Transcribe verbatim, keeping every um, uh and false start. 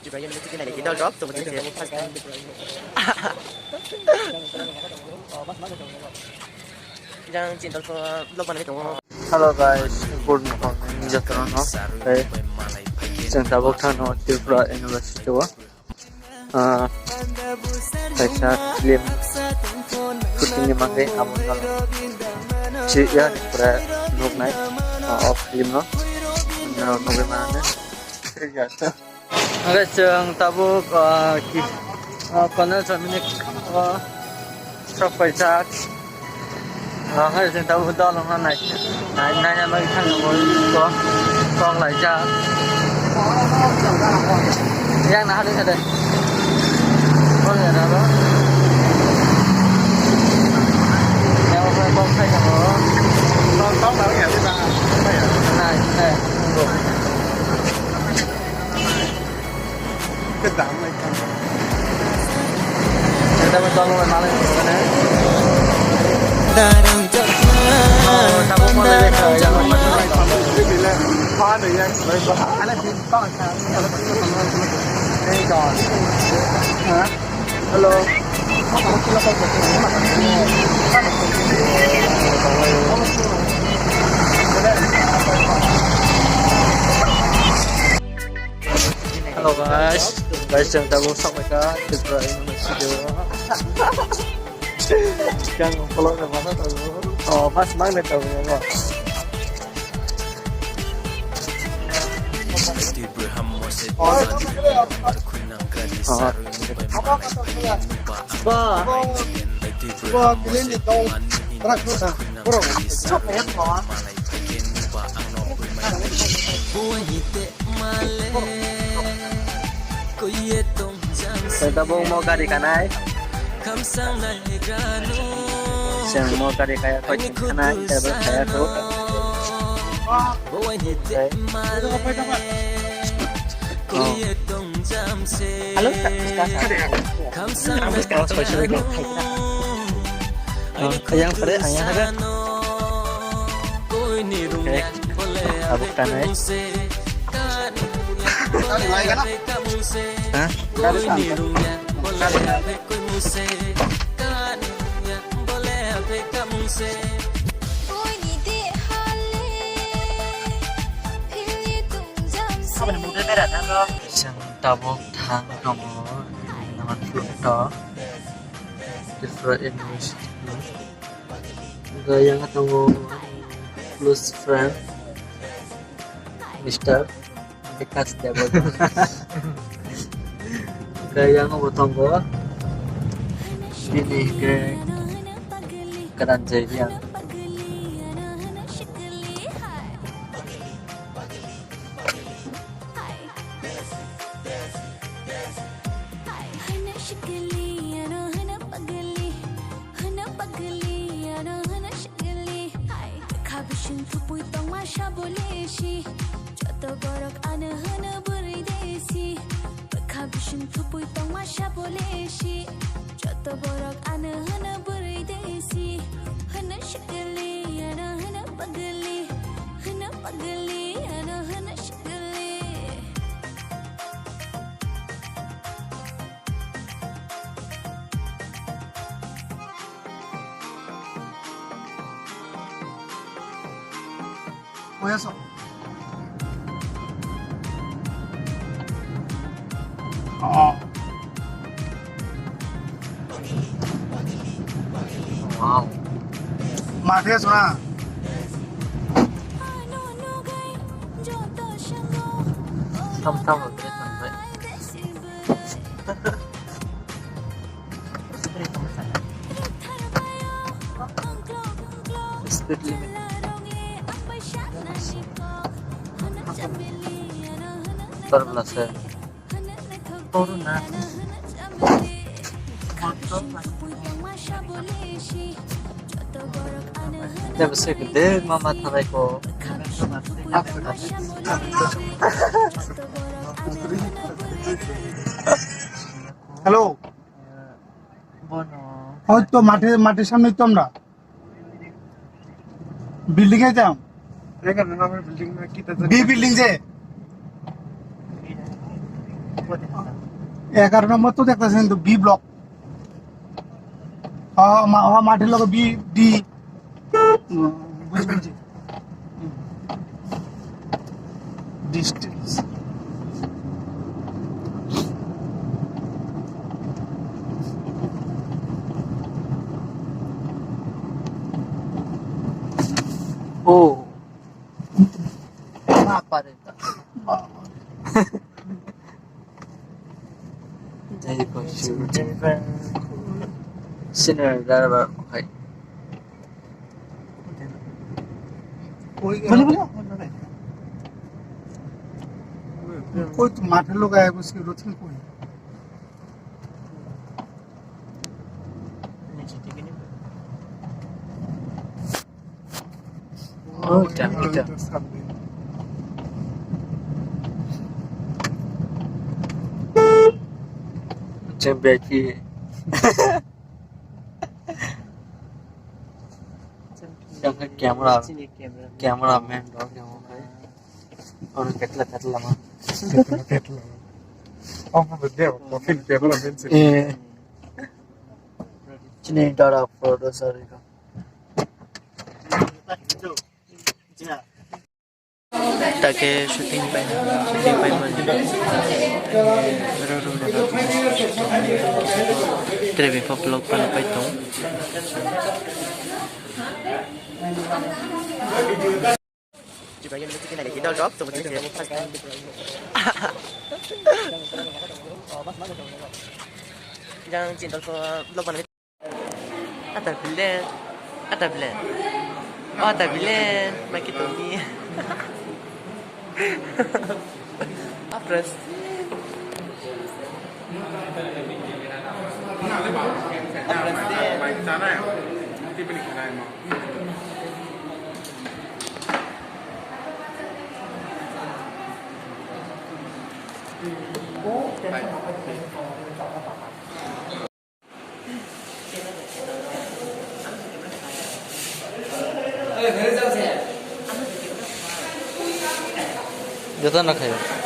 Ibrahim ni chini nai dol rok, tong chini se first time. Jang chin dol ko vlog banai tongo. Hello guys, good morning jotono. Hey, chwng tabuk thano Tripura University o. Ah, kaisa film shooting ni bagwi abo no si ya pura nuknai, ah, o film no. No, nugwi mano. Hwnkhe chwng tabuk, ah, ki, ah, Colonel Dominic, ah, sok paijak. Ah, hwnkhe chwng tabuk dol wngna nai, nai, naina bagwi thangna bagwi kok, kok laijak. Yang naharwi kha de. Kok laijak abo. Yang kok, kok khai tongo. Nai, nai. Hello. Hello guys, guys, chwng tabuk sok phaikha Tripura University o. Yang kolok na masa tabuk. Oh, mas mang na tabuk ya. Tabuk mo gari kanai. Chwng mo gari kaya koi chwng khanai, driver kaya kho. Hello, sir. Sir, sir. Oh, yang pare, yang ada. Okay. Tabuk tanai. Hah? Chwng tabuk thang tongo, naman to Tripura University. Hwnkhe yang tongo close friend, Mister Vikas Debbarma. Hwnkhe yang bo tongo bini hwnkhe kwdan je yang. Hwno pagli, ano hwno shagli. Hai, bwkha bising thupui tongma sabole si. Joto borok ano hwno bwrwi desi. Bwkha bising thupui tongma sabole si. Joto borok ano hwno bwrwi desi. Hwno shagli, ano hwno pagli. Hwno pagli, ano hwno shagli. Wow. Mathe sona. Tham tham. Speed limit. Tar bla se. Corona. Jab se de mama thalai ko. Hello. Bono. হয়তো মাঠে, মাঠের সামনেই তো আমরা। বিল্ডিং এ যাও। দেখেন না, আমার বিল্ডিং না, কি তাদের বি বিল্ডিং যে। এগারো নম্বর তো দেখতেছেন তো বি ব্লক। হ্যাঁ, মা-, হ্যাঁ, মাঠের লগে বি, ডি। হুম, বুঝি, বুঝি। Distance. Oh. Apa rin to? Dai ko shi driver. Senior driver, okay. Bole, bole. कोई तो माथे लोग आया, उसकी रोटी कोई। Oh, damn it. Jam beki. Yang ke camera, camera man dong yang mau kai. Orang ketla ketla mah. Ketla ketla. Oh, mau dia profil camera man sih. Eh. Sini dara producer itu. Take shooting pai, shooting pai mani. Ro ro ro ro. Tere bini vlog pan pai tong. Jang chin dol ko vlog pan. Ata bile. Ata bile. Oh, ata bile. Maki toni. Apres. Apres. Joto no khayo.